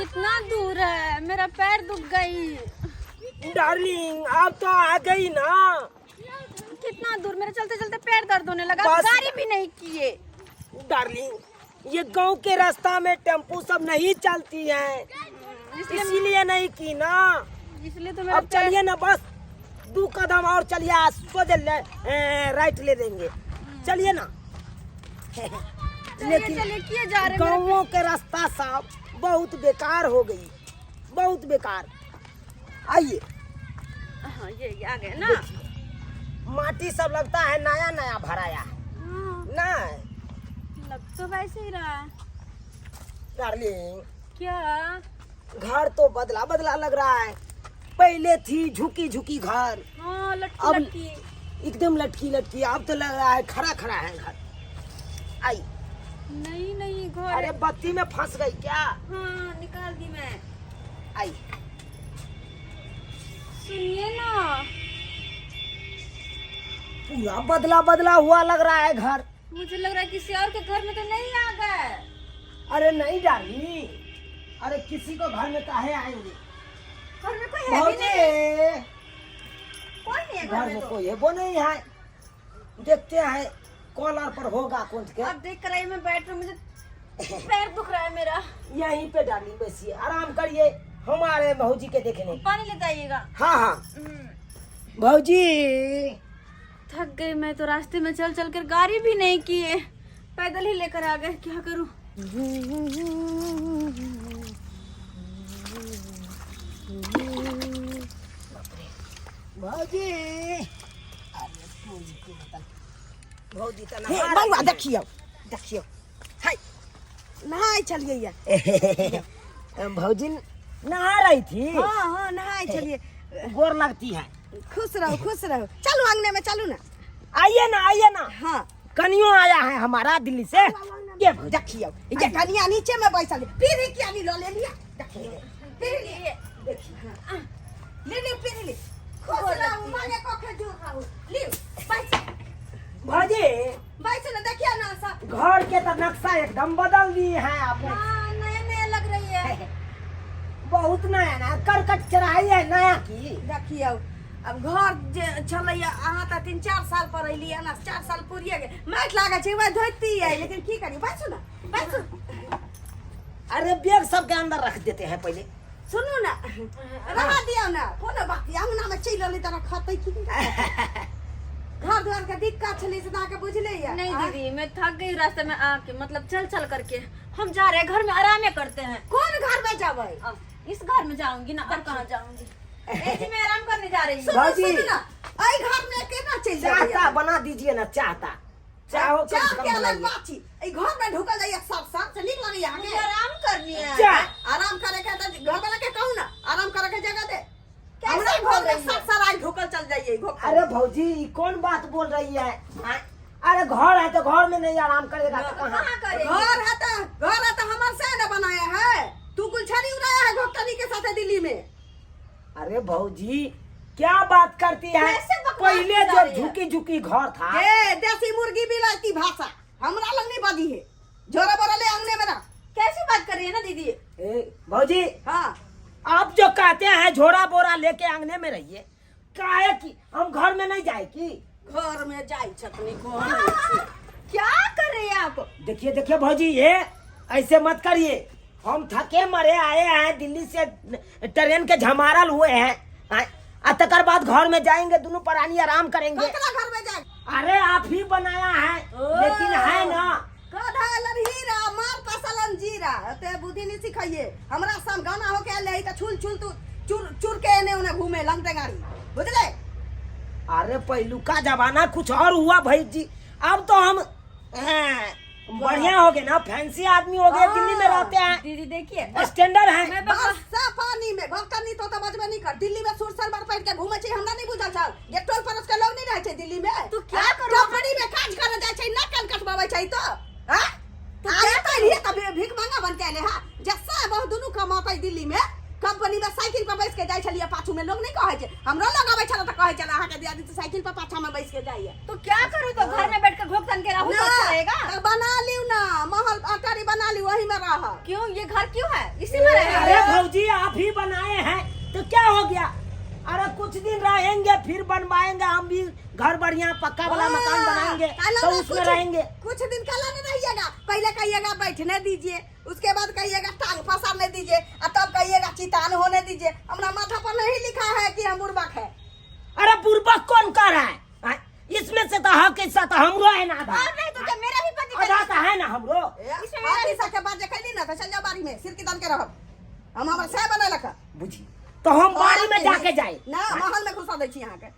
कितना दूर है, मेरा पैर दुख गई। डार्लिंग आप तो आ गई ना। कितना दूर, मेरे चलते चलते पैर दर्द होने लगा। बस। गाड़ी भी नहीं किए। डार्लिंग ये गांव के रास्ता में टेम्पू सब नहीं चलती है, इसलिए इसीलिए नहीं की ना। इसलिए तो मेरा अब चलिए ना, बस दो कदम और चलिए, सोझे ले, राइट ले देंगे, चलिए ना। चलिए लेकिन चलिए किए जा रहे हैं। गाँवों के रास्ता साहब बहुत बेकार हो गई, बहुत बेकार। आइए। हाँ ये आ गए ना। माटी सब लगता है नया नया भराया है। हाँ, ना लग तो वैसे ही रहा है। डार्लिंग क्या? घर तो बदला बदला लग रहा है, पहले थी झुकी झुकी घर। हाँ लटकी अब लटकी। एकदम लटकी लटकी, अब तो लग रहा है खड़ा खड़ा है घर। आई। नहीं नहीं घर। अरे बत्ती में फंस गई क्या? हाँ निकाल दी मैं। आई। सुनिए ना, पूरा बदला बदला हुआ लग रहा है घर। मुझे लग रहा है किसी और के घर में तो नहीं आ गए। अरे नहीं डार्लिंग, अरे किसी को घर में काहे आएंगे? घर में कोई है भी नहीं। भौजी कोई नहीं है घर घर में में तो। कोई है वो नहीं है, देखते हैं कॉलर पर होगा कौन के। अब देख कर आई मैं बैठ रही हूँ, मुझे पैर दुख रहा है मेरा। यहीं पे डार्लिंग बैसिए, आराम करिए, हमारे भौजी के देखने। पानी लेते आइएगा। हाँ हाँ भौजी। थक गई मैं तो, रास्ते में चल चल कर गाड़ी भी नहीं किए, पैदल ही लेकर आ गए। क्या करूं? भौजी अरे भौजी के बता, भौजी तो हे नहा बौआ रही देखियौ देखियौ, हाय नहाय छलियै या। है। भौजी नहा रही थी? हाँ हाँ नहाय छलियै। गोर लगती है। खुश रहो खुश रहो, चलू अंगने में चलू ना। आइए ना आइए ना। हाँ कनियो आया है हमारा दिल्ली से। ये भौजी देखियौ ये कनिया नीचे में बैसल पीढ़ी किया नहीं लऽ लेलियै, देखियौ पीढ़ी लिए, देखियौ ले ले पीढ़ी ले। खुश रहू माने कखे जुड़ रहू, लिउ बैस। भौजी बैस ना, देखियौ ना सब घर के तो नक्शा एकदम बदल दिए हैं आपने। हाँ नया नया लग रही है। बहुत नया नया करकट चढ़ाई है नया की। देखियौ अब घर जे छलैया अहाँ तऽ 3-4 साल पर अयलियै ना, 4 साल पुरिये गेल, माटि लागै छै वएह धोती है, लेकिन की करी। बैसू ना बैसू। अरे बैग सबके अंदर रख देते हैं पहले। सुनू ना रहा दियौ ना, कोनो बात नहीं, अंगना में चलि रहलै तऽ खतै की नहीं? घर द्वार के दिक्कत छलै से तऽ अहाँके बुझले या। नहीं दीदी मैं थक गई रास्ते में आके, मतलब चल चल करके। हम जा रहे हैं घर में आराम करते हैं। कोन घर में जाबै? अब इस घर में जाऊंगी ना, और कहाँ जाऊंगी? ए जी मैं आराम करने जा रही हूँ। सुनू भाजी। सुनू ना, एहि घर में केना चलि जेबै? चाहता बना दीजिए ना, चाहता चाहो कम चाह से कम के अलग बनाइए। बात छी, एहि घर में ढुकल जाइए सब सब से नीक लगैया मुझे अहाँके? आराम करनी है। चाह। आराम करे के तऽ घर वाला के कहू ना आराम करे के जगह दे। कैसे हमरा बोल घर में रही है? सब सराय ढुकल चल जाइए घोक। अरे भौजी ई कौन बात बोल रही है? हाँ? अरे घर है तो घर में नहीं आराम करेगा तो कहाँ? कहाँ करेंगे? घर है तो घर है तो हमार से ना बनाया है, तू गुलछड़ी उड़ाया है घोकटनी के साथ दिल्ली में। अरे भौजी क्या बात करती है? कैसे बकवास पहले कर जो रही है? झुकी झुकी घर था। ए देसी मुर्गी बिलायती भाषा हमरा लग नहीं बजी है, जोरा बोरा ले अंगने में ना। कैसी बात कर रही है ना दीदी? ए, भौजी हाँ आप जो कहते हैं झोरा बोरा लेके अंगने में रहिए, काहे की हम घर में नहीं जाए की? घर में जाए छतनी को। क्या कर रहे हैं आप? देखिए देखिए भौजी ये ऐसे मत करिए, हम थके मरे आए हैं दिल्ली से, ट्रेन के झमारल हुए हैं, आ तकर बाद घर में जाएंगे दोनों प्राणी आराम करेंगे। ककरा घर में जाए? अरे आप ही बनाया है, लेकिन है ना कढ़ालन हीरा मार पसलन जीरा, ते बुद्धि नहीं सिखाइए हमरा। सम गाना हो के आयल त छुल छुल तू चुर चुर के एने ओने घूमे लंगटे गाड़ी, बुझले? अरे पहलुका जमाना कुछ और हुआ भाई जी, अब तो हम बढ़िया हो गए ना, फैंसी आदमी हो गए, दिल्ली में रहते हैं। दीदी देखिए स्टैंडर्ड है। मैं बस पानी में भक्कनी तो बजबे नहीं कर, दिल्ली में सुर सरबर पहिर के घूमे छै, हमरा नहीं बुझल छल जे टोल पड़ोस के लोग नहीं रहै छै दिल्ली में। तू क्या करू? कंपनी में काज करे जाइ छै ना, कान कटबाबै छै तो हां तू तू क्या क्या तैलिए त भीख मांगा बन के आले। हां जस्सा बहुत दुनू कमातै दिल्ली में, कंपनी में साइकिल पर बैस के जाइ छलिए, पाछू में लोग नहीं कहै छै, हमरो लोग अबै छल त कहै छल अहाँ के दियादी त साइकिल पर पाछा में बैस के जाइए। तो क्या करूँ, तो घर में बैठ कर घोक तन के रहूँ तो अच्छा रहेगा? त बना लिउ ना महल अटारी बना लिउ, वही में रह। क्यों ये घर क्यों है, इसी में रहेगा? अरे आप ही बनाए हैं तो क्या हो गया? अरे कुछ दिन रहेंगे फिर बनवाएंगे हम भी घर, बढ़िया पक्का वाला मकान बनाएंगे काला तो ना उसमें कुछ- रहेंगे। कुछ दिन काला नहीं रहिएगा, पहले कहिएगा बैठने दीजिए, उसके बाद कहिएगा टांग पसारने दीजिए, और तब कहिएगा चितान होने दीजिए। हमारा माथा पर नहीं लिखा है कि हम बुर्बक है। अरे बुर्बक कौन कर रहा है? हाँ, इसमें से तो हक हिस्सा तो हमरो है ना आधा। और नहीं तो क्या, मेरा भी पति का आधा तो है ना हमरो। इसमें मेरा हाथ हिस्सा के बाद जे कैली ना तो चल जाओ बाड़ी में सिर की दान के रहब, हम हमरा सह बनेलक। बुझी तो हम बाड़ी में जाके जाए ना महल में घुसा दै छी अहाँके,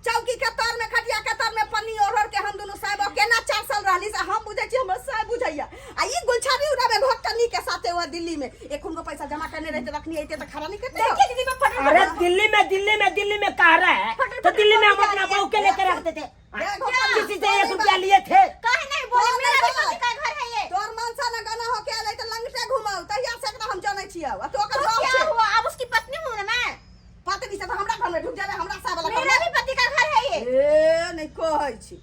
चौकी के तर में, खटिया के तर में पन्नी ओढ़ के हम दुनू साहेब केना 4 साल रहली से हम बुझै छी, हमर साहेब बुझैया। आ ई गुलछारी उड़ावे घोटनी के साथे हुआ दिल्ली में एक उनको पैसा जमा करने रहते रखनी आते तो खड़ा नहीं करते। देखिए दीदी मैं फटर अरे दिल्ली में, दिल्ली में, दिल्ली में कह रहा है फटर तो दिल्ली में हम फटर अपना जा बहू के रही है। लेके रखते थे, देखो, किसी से 1 रुपया लिए थे? काहे नहीं बोले, मेरा भी पति का घर है ये। तोर मनसा न गाना हो के आले त लंगटे घुमाऊ तहिया से एकरा हम जानै छियै आ तो ओकर तो बाप क्या छै। हुआ, अब उसकी पत्नी हूँ ना मैं। पत्नी से तो हमरा घर में ढुक जाबे, हमरा साहब वाला मेरा भी पति का घर है ये। ए नहीं कहै छी।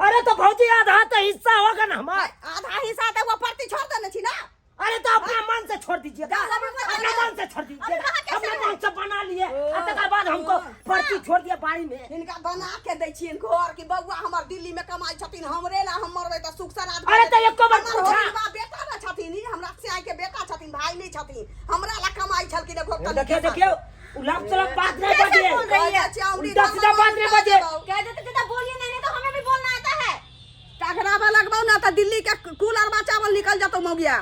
अरे तो भौजी आधा तो हिस्सा होगा ना हमारा। आधा हिस्सा त वो परती छोड़ देने छी ना। अरे तो अपना मन से छोड़ दीजिएगा, अपना मन से छोड़ दीजिएगा, अपना मन से बना लिए और तकर बाद हमको परती छोड़ दिया बाड़ी में। हिनका बना के दै छियनि घर कि बौआ हमर दिल्ली में कमाइ छथिन, हमरे ला हम मरबै त सुख सराध। अरे तो एको बार हमर पूछा। होरिबा बेटा न छथिन, ई हमरा से के बेटा छथिन, भाई नहीं छथिन, हमरा ला कमाइ छलखिन घोकटनी। देखियो देखियो, उलट सुलट बात नहीं कैसे बजे, बोल रही है? उल्टा सीधा बात नहीं बजे। कह देते दादा बोलिए नहीं, नहीं तो हमें भी बोलना आता है। टघरावा लगबौ ना त दिल्ली के कुल अरबा चावल निकल जतौ मौगिया।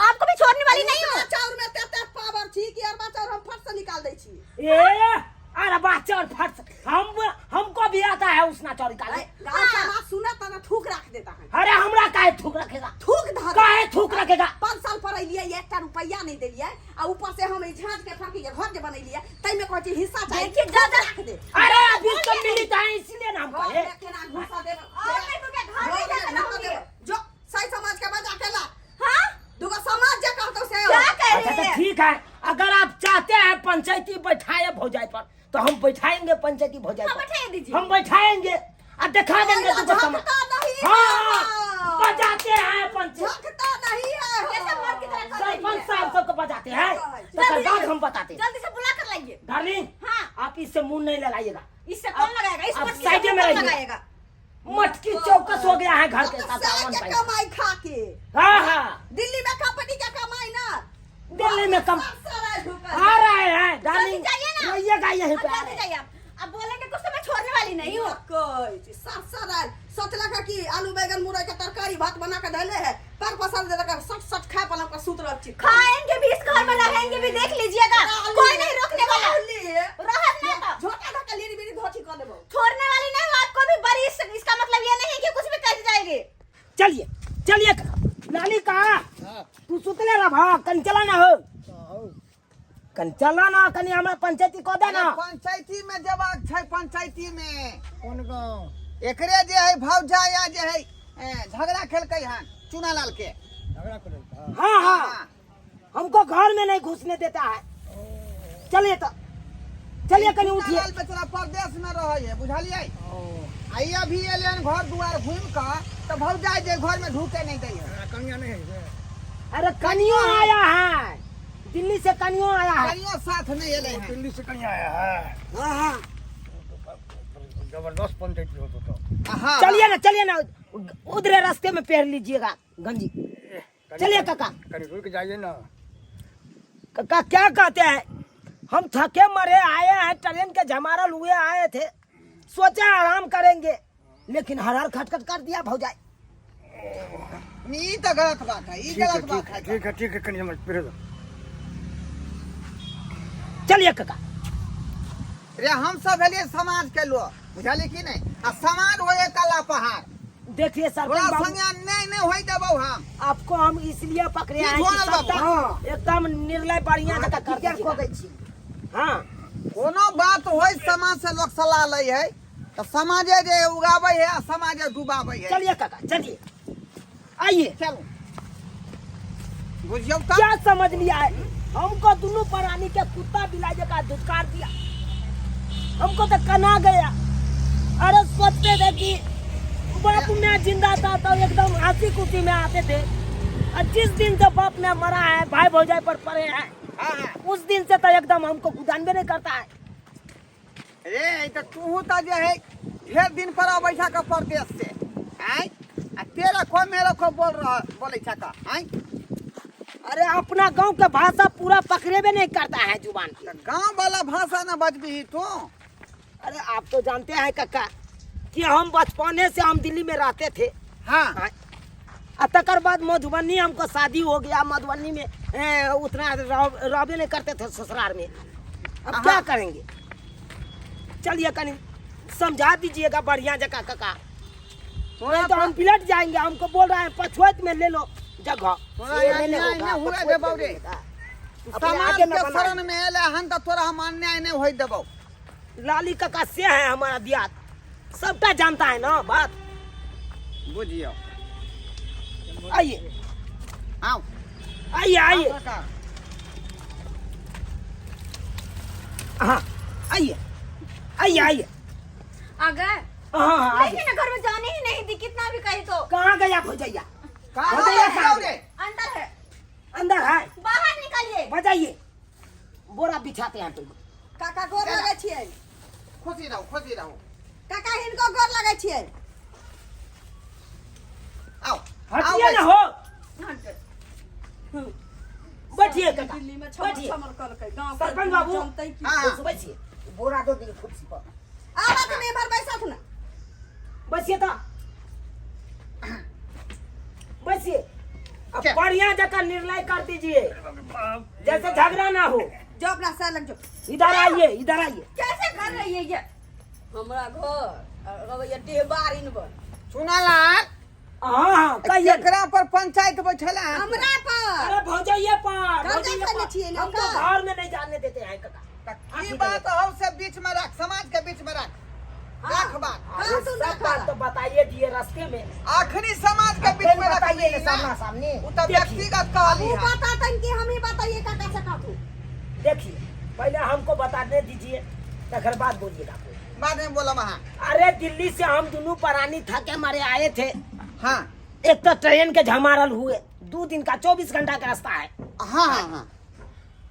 आपको भी छोड़ने वाली नहीं हूँ। चाउर में ते ते पावर छी कि अरबा चाउर हम फट से निकाल दै छी। ए अरे बात चाउर फट से- हम हमको भी आता है उसना चाउर निकालने। गांव समाज सुना त थूक रख देता है। अरे हमरा काहे थूक रखेगा? थूक धर काहे थूक रखेगा? 5 साल पर अलियै, एकटा रुपैया नहीं देलियै आ ऊपर से हम ई झाँझ के फाँकी के घर जे बनेलियै ताहिमे कहै छी हिस्सा चाही, देखिए, थूक ज्यादा- रख दे। अरे अभी तो मिली है इसलिए ना हम घर कहे। में केना घुसा देब? और नहीं तो क्या, घर में घर जाकर में घुसा रहूंगी। देब। जो सही समाज के बजा के ला, हाँ दूगो समाज जे कहतौ से। क्या कह अच्छा रही तो है? ठीक है, अगर आप चाहते हैं पंचायती बैठाए भौजाई पर तो हम बैठाएंगे पंचायती भौजाई हाँ, पर। बैठाइए दीजिए। हम बैठाएंगे और दिखा देंगे ओए, तुमको समाज। झपता नहीं है। हाँ बजाते हैं पंचायत, झपता नहीं है। जैसे मर्द की तरह कर रही सरपंच है। साहब सबको बजाते हैं, जल्दी तो बाद से- हम बताते हैं। जल्दी से बुला कर लाइए। डार्लिंग हाँ। आप इससे मुंह नहीं लगाइएगा। इससे कौन लगाएगा? इस आप मटकी से साइड में कौन रहिए। लगाएगा? मटकी चौकस हो गया है घर के साथ साग आवन के पैसा। कमाई खा के। हाँ हाँ दिल्ली में कंपनी के कमाई ना, दिल्ली में कम सब सारा ढुकल। आ रहे हैं डार्लिंग, जाइए ना। रहिएगा यहीं अब पे आ जल्दी रहे हैं। जाइए आप। अब बोलेंगे कुछ तो मैं छोड़ने वाली नहीं हूँ। कोई चीज, साफ सारा सोचलक है कि आलू बैगन मुरई के तरकारी भात बना के धैले है, पर पसंद दे के सट सट खाए पलम के सूत रहल छी। खाएंगे भी, इस घर में रहेंगे भी, देख लीजिएगा कोई नहीं रोकने वाला। रहत ना तो झोटा धक्का लीरी बीरी धोती कर देबो। छोड़ने वाली नहीं हूँ आपको भी बड़ी। इसका मतलब ये नहीं कि कुछ भी कह जाएगी। चलिए चलिए लाली कहा तू सुतले रह भा, कन चला ना हो, कन चला ना, कनी हमरा पंचायती को दे ना। पंचायती में जेबाक छै, पंचायती में कोन गाँव? एकरे जे है भौजाया जे है झगड़ा खेलकै हन चुनालाल के। झगड़ा करै का? हाँ हाँ, हमको घर में नहीं घुसने देता है। चलिए तो चलिए कनी उठिए। चुनालाल बेचारा परदेश में रहै है, बुझलियै? आ ई अभी एलै हन घर दुआर घुमि कऽ तऽ भौजाइ जे घर में ढुके नहीं दै है। कनिया नहीं है से? अरे कनियो आया है दिल्ली से, कनियो आया है। कनियो साथ नहीं एलै वो हन। दिल्ली से कनिया आया है? हाँ हाँ। जबरदस्त पंचायती होतो तो। हाँ। चलिए ना चलिए ना, उधरे रास्ते में पैर लीजिएगा गंजी। चलिए काका। कहीं रुक जाइए ना। काका क्या कहते हैं, हम थके मरे आए हैं, ट्रेन के झमारल हुए आए थे, सोचे आराम करेंगे, लेकिन हर हर खटखट कर दिया भौजाई। ई तऽ गलत बात है, ई ठीक है गलत बात ठीक है। है ठीक है ठीक है, कनिया मत पिरो दो। चलिए काका। रे हम सब भेलियै समाज के लोग, बुझलियै कि नहीं? आ समाज होए काला पहाड़। देखिए तोरा सरपंच बाबू, संगे अन्याय नहीं होय देबौ हम। आपको हम इसलिए पकड़े की हैं कि झोरल बाबू? सबटा हाँ। एकदम निर्णय बढ़िया जगह कर क्लियर दीजिएगा। कऽ दै छी। हाँ कोनो बात होय समाज से लोग सलाह लै है तऽ समाजे जे उगाबै है आ समाजे डुबाबै है। चलिए काका चलिए आइए। चलू बुझियौ तऽ। क्या समझ लिया है हमको, दोनों प्राणी के कुत्ता बिलाई जगह धुतकार दिया, हमको तो कना गया। अरे सोचते थे कि बाप मैं जिंदा था तो एकदम हंसी खुशी में आते थे, और जिस दिन से बाप में मरा है भाई भौजाई पर पड़े हैं। हाँ हाँ। उस दिन से तो एकदम हमको गुदानबे नहीं करता है। रे तऽ तूहू तऽ जे है ढेर दिन पर अबै छह का परदेश से आय, आ तेरा को मेरा को बोल रहा बोलै छह का आय? अरे अपना गांव के भाषा पूरा पकड़ेबे नहीं करता है जुबान की। तऽ गांव वाला भाषा ना बजबी तू। अरे आप तो जानते हैं कक्का कि हम बचपने से हम दिल्ली में रहते थे। हाँ। आ तकर बाद मधुबनी हमको शादी हो गया, मधुबनी में उतना रहबे नहीं करते थे ससुराल में। अब क्या करेंगे? चलिए कनी समझा दीजिएगा बढ़िया जगह काका, नहीं तो हम पिलट जाएंगे। हमको बोल रहा है पछुआत में ले लो जगह। तोरा ये अन्याय लेने नहि होगा, हुए पछुआत देबौ में रे। लेगा। अपने समाज आगे न के बनाए। शरण में एले हन तऽ तोरा हम अन्याय नहि होय देबौ। लाली काका से है हमारा दियाद, सबटा जानता है ना बात। बुझियौ। आइए। आउ। आइए आइए। आउ काका। हाँ आइए आइए आइए। आ गए? हाँ हाँ आ गए। लेकिन घर में जाने ही नहीं दी, कितना भी कही तो। कहाँ गया भौजैया? कहाँ भौजैया गया कहाँ रे? अंदर है। अंदर है। बाहर निकलिए। बजाइए, बोरा बिछाते हैं तुम। काका गोर लगै छियै। खुशी रहू, खुशी रहू। काका हिनको गोर लगै छियै। आउ। हटिए ना हो। बैठिए काका, दिल्ली में छमर बैठिए। छमर करकै गाँव के सरपंच बाबू। जनतै की। हाँ। बैठिए, बोरा दो दी कुर्सी पर। आबत में इम्हर बैसत ना। बैठिए तो, बैठिए। अब क्या? बढ़िया जगह निर्णय कर दीजिए, जैसे झगड़ा ना हो। जो अपना सर लग जो। इधर आइए, इधर आइए। कैसे कर रही है ये? हमरा घर रवैया डेबारिन बन। सुनलाल। हाँ हाँ कहिए। केकरा पर पंचायत बैठल है? हमरा पर। अरे भौजैया पर, घर भौजैया जाके पर। छियै ने हमको ओकर। घर में नहीं जाने देते हैं काका। तऽ की बात हौ से बीच में रख, समाज के बीच में रख, रख बात। हाँ, अरे सुन सब रखा। बात तो बताइए दिए रास्ते में। आखिरी समाज के बीच फिर में रख बताइए ना ना। सामना सामने। उ तऽ देखिए, व्यक्तिगत कहली उ है। बतातन कि हम ही बताइए काका से काथू। देखिए पहले हमको बताने दीजिए, तकर बाद बोलिएगा कोई। बाद में बोलम अहाँ। अरे दिल्ली से हम दोनों प्राणी थके मारे आए थे। हाँ। एक तो ट्रेन के झमारल हुए, 2 दिन का 24 घंटा का रास्ता है। हाँ हाँ हाँ।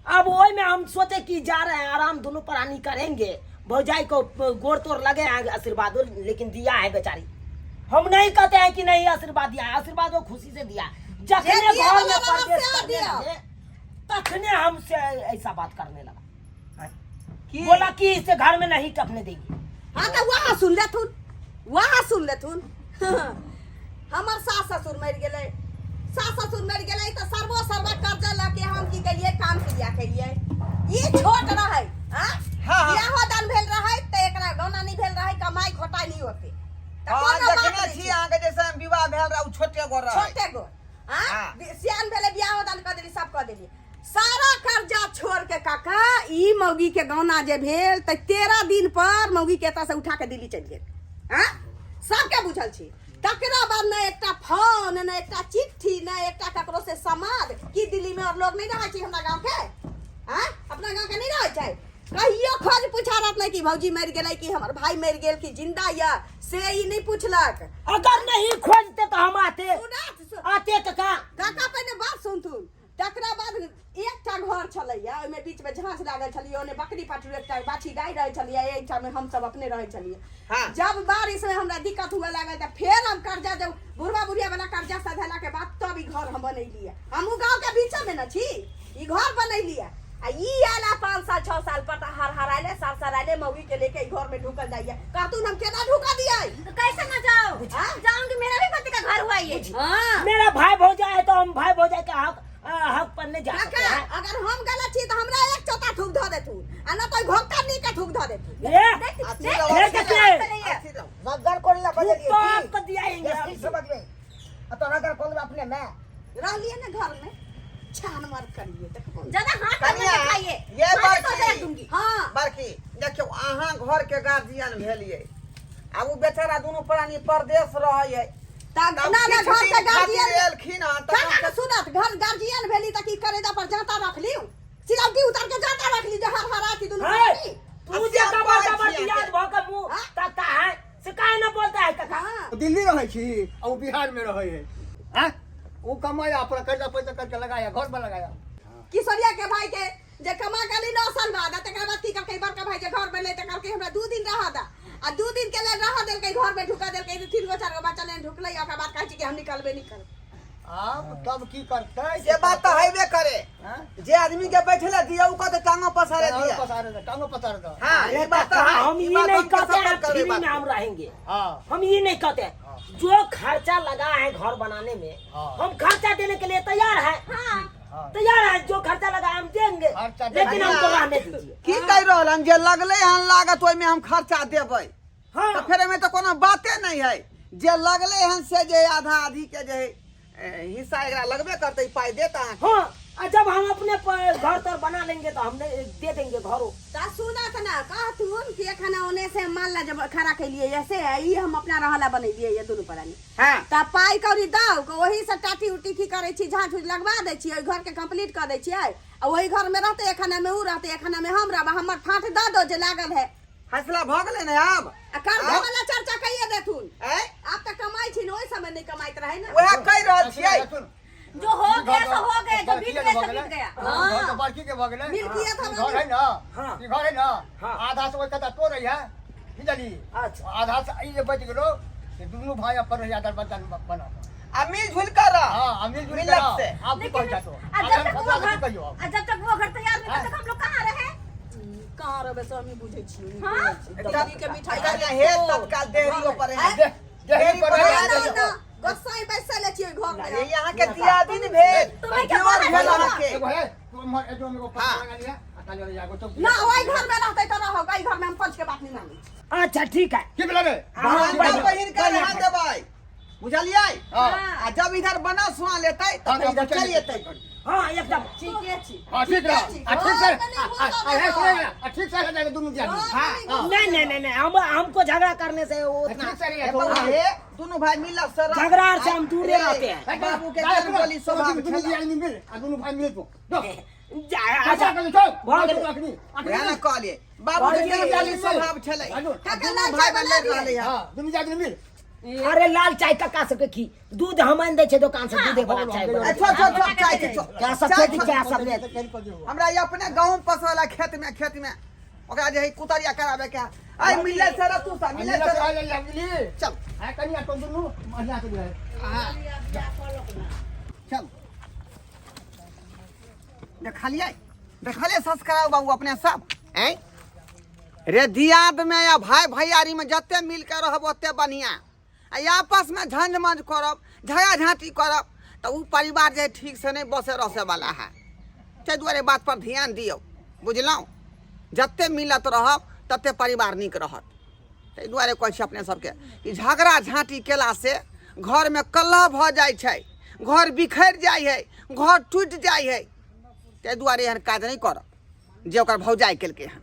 अब वही में हम सोचे कि जा रहे हैं आराम दोनों प्राणी करेंगे, भौजाई को गोड़ तोड़ लगे हैं आशीर्वाद, लेकिन दिया है बेचारी। हम नहीं कहते हैं कि नहीं आशीर्वाद दिया है, आशीर्वाद वो खुशी से दिया। जखने जे दिया घर में वाला बाबा परदेश से करने दिया। लगे तखने हमसे ऐसा बात करने लगा। की? बोला कि इसे घर में नहीं टपने देंगे। हाँ तो वहाँ सुन लेथुन, वहाँ सुन लेथुन। हमर सास ससुर मरि गेलै, सास ससुर मरि गेलै तऽ सर्वो सर्वा कर्जा लऽ के हम की केलियै, काम क्रिया केलियै। ई छोट रहै, हाँ? हाँ, हाँ। बियाहो दान भेल रहै तऽ एकरा गौना नहि भेल रहै, कमाइ खोटाइ नहि ओते। तऽ हाँ, कोनो बात देखने नहि छी छै। अहाँके जैसे विवाह भेल रहै, उ छोटे गो रहै। छोटे गो, हाँ? हाँ। सियान भेलै, बियाहो दान कऽ देली, सब कऽ देली। सारा कर्जा छोड़ के काका ई मौगी के गौना जे भेल तऽ 13 दिन पर मौगी के एतऽ से उठा के दिल्ली चलि गेल। हाँ? सबके बुझल छी। तकरा बाद ने एकटा फोन, ने एकटा चिट्ठी, ने एकटा ककरो से समाद कि दिल्ली में और लोग नहीं रहै छै हमरा गाँव के, हाँ? अपना गाँव के नहीं रहै छै। कहियो खोज पुछारत नहीं कि भौजी मरि गेलै कि हमर भाई मरि गेल कि जिंदा या, से ई नहीं पूछलक। अगर नहीं खोजते तो हम आते। सुनत, आते काका। काका पहिने बात सुनथुन। तकरा बाद एकटा घर छलैया, ओहिमे बीच में झाँझ लागल छलैया, ओने बकरी पाठू एकटा बाछी गाय रहै छलैया, एहिठाम हमसब अपने रहै छलियै। हाँ। जब बारिश में हमरा दिक्कत हुए लागल तऽ फेर हम कर्जा जब बुढ़वा बुढ़िया वाला कर्जा सधेला के बाद तब ई घर हम बनैलियै। हमहूँ गाँव के बीच में न छी, ई घर बनैलियै। आ ई आयल 5 साल 6 साल पर तऽ हर हरायले सार सरायले मौगी के लेके ई घर में ढुकल जाइए। कहतुन हम केना ढुका दियै? तो कैसे ना जाओ? हाँ? जाऊंगी, मेरा भी पति का घर हुआ ये। हाँ। मेरा भाई भौजाई है तो हम भाई भौजाई के हक पर नहीं जा सकते काका, हैं। अगर हम गलत छी तऽ हमरा एक चौथा थूक धऽ देथुन, आ न तऽ घोंघटा नी के थूक धऽ देथुन। ए, देख, अथी देख, रहो, देख, अथी देख, रहो, देख। अथी रहो। रगड़ कोन ला बजलियै तो की? आपको दिया ही ये की समझबै? आ तो रगड़ कोन ला अपने में? रहलियै ने घर में, छान मार करिए देखबो। ज्यादा हाथ मत कनिया, दिखाइए। ये हाथ बात तो की। रख दूंगी। हाँ। बड़की देखियौ, अहाँ घर के गार्जियन भेलियै, आ उ बेचारा दुनू प्राणी परदेश रहै है। तऽ तब ना ना किछु घर के दिन खातिर गार्जियन एलखिन हँ तऽ काका के सुनत, घर गार्जियन भेली तऽ की करेजा पर जाता रख लियौ, सिलौटी उतार के जाता रख ली, जे हर हरा दुनू है, प्राणी। तू जे अच्छा, कबर कहै कबर छी दियाद भऽ के मुँह हाँ? तकता है, से काहे न बोलता है काका? हाँ। दिल्ली रहै छी आ उ बिहार में रहै है। हाँ? उ कमाया अपना कर्जा पैसा करके लगाया, घर पर लगाया। किशोरिया के भाई के जे कमा निकलबे नहीं करब। आब तब की करतै? से बात तऽ हेबे करे। हाँ? जे आदमी के बैठले दिया उ कहते टांगो पसारे टांगो दिया। पसारे दे, टांगो पसारे दे। हाँ, अरे ये बात काका, तो है। हम ई ये बात नहीं हम कहते सपोर्ट हैं करबै फ्री बात में हम रहेंगे। हाँ। हम ये नहीं कहते हैं। जो खर्चा लगा है घर बनाने में, हाँ। हम खर्चा देने के लिए तैयार है। हाँ। तैयार है, जो खर्चा लगा है हम देंगे, खर्चा लेकिन देंगे। हमको रहने दीजिए। की कहि रहल हन जे लगले हन लागत ओहिमे हम खर्चा देबै। हाँ। तऽ फेर एहिमे तऽ कोनो बाते नहि है। जे लगले हन से जे आधा आधी के जे है, हिस्सा एकरा लगबे करतै, पाइ देत अहाँके। हाँ, आ जब हम अपने घर तर बना लेंगे तो हमने दे देंगे घरों। ता सुनत ना कहथुन कि एखन ओने से माल ला जब खड़ा कैलिए ऐसे है, ई हम अपना रहला बनेलिए ये दुनू प्राणी। हाँ। ता पाइ कौड़ी दौ के ओही से टाटी उटी की करै छी, झाँझ उझ लगवा दै छियै, ओहि घर के कंप्लीट कऽ दै छियै आ ओही घर में रहतै, एखन में ऊ रहतै, एखन में हम रहब, हमर फाँट दऽ दो जे लागल है। फैसला भऽ गेलै ने आब? आ कर्जा वाला चर्चा कहिए देथुन। ऐ? आब तऽ कमाइ छी ने, ओहि समय नहि कमाइत रहै ने। वएह कहि रहल छियै। जो हो गया सो हो गया, जो बीत गया सो बीत गया। घर तो बड़की के भऽ गेलै। मिल्कियत ई हमरा घर है ना। हाँ। ई घर है ना। हाँ। आधा से ओहि कता तोड़ै है, बुझली? अच्छा। आधा से ई जे बचि गेलो से दुनू भाई अपन रहिया दरवाजा बना कऽ। आ मिल जुल कर रह। हाँ, आ मिलजुल मिलत कर रह। से। आब की कहै छह तो? आ जब तक वो आब घर की कहियो आब? आ जब तक वो घर तैयार नहीं तब तक हम लोग कहाँ रहे? कहाँ रहबै से हमही बुझै छियै। हाँ? दिल्ली के मिठाई कनिया हे तत्काल देहरियो पर है। देहरी पर ना है। ना ना गोसाई बैसल छियै घर में। ये यहाँ के दियादिन भेल, तुम्हें क्या देवर पता भेल है? अहाँके। एगो है, तू एम्हर एगो एगो हाँ। पत्ता लगा लिया, आ ताली वाला एगो चौकी। ना ओहि घर में रहतै तऽ रहौ, एहि घर में हम पंच के बात नहीं मानै छी। अच्छा ठीक है। की भेलै रे? हाँ, बड़का बहिन के रहऽ देबै, बुझलियै? हाँ। आ जब इधर बना सुना लेतै हाँ, तब इधर चलि चलि एतै। हाँ एकदम। ठीके छी। हाँ, ठीक रह। आ ठीक से, कनि आ, आ, गुस्सा आ, हे, देखो। सुनै ने, आ ठीक से रह जाएगा दुनू दियादनी। हाँ, हाँ। नहीं नहीं नहीं नहीं, हम हमको झगड़ा करने से वो उतना ठीक से रहिए, हे बौआ, हे दुनू भाई मिलत से रह। झगड़ा से हम दूरे रहते हैं। बाबू के जाए जन्म बोली स्वभाव दुनू छलै। दियादनी मिल, आ दुनू भाई मिल तू। जो। जा- अच्छा, अच्छा कनि चल। भऽ गेलै। अखनी, अखनी। वएह ने कहलियै, बाबू के भऽ जन्म गेलै। बोली स्वभाव छलै। बाजू। आ दुनू भाई में लड़ि रहलै हन। हाँ, दुनू दियादनी मिल। अरे लाल चाय कक्का सबके खी दूध हम आनि दै छै दोकान से, दूधे वाला चाय बना। ए, छोड़ छोड़ छोड़, चाय के छोड़। क्या सब चाय खेती छोड़। क्या सब ले। हमरा ई अपने गहूम पसवाला खेत में, खेत में ओकरा जे है कुतरिया कराबे के है। आइ मिले से रह तू सब, मिले से रह। चल। आ कनिया तो दुनू महिला के है। चल देखलियै, देखलियै संस्कार बाबू अपने सब ऐं रे दियाद में या भाई भैयारी में जते मिल के रहब ओते बढ़िया, आ आपस में झंझ मंझ करब, झगड़ा झाँटी करब तऽ ओ परिवार जे ठीक से नहि बसे रसे वाला है। ताहि दुआरे बात पर ध्यान दियौ, बुझलहुँ? जते मिलत रहब तते परिवार नीक रहत। ताहि दुआरे कहै छी अपने सबके कि झगड़ा झाँटी केलासँ घरमे कलह भऽ जाइ छै, घर बिखरि जाइ है, घर टूटि जाइ है। ताहि दुआरे एहन काज नहि करब जे ओकर भौजाइ केलकै हन।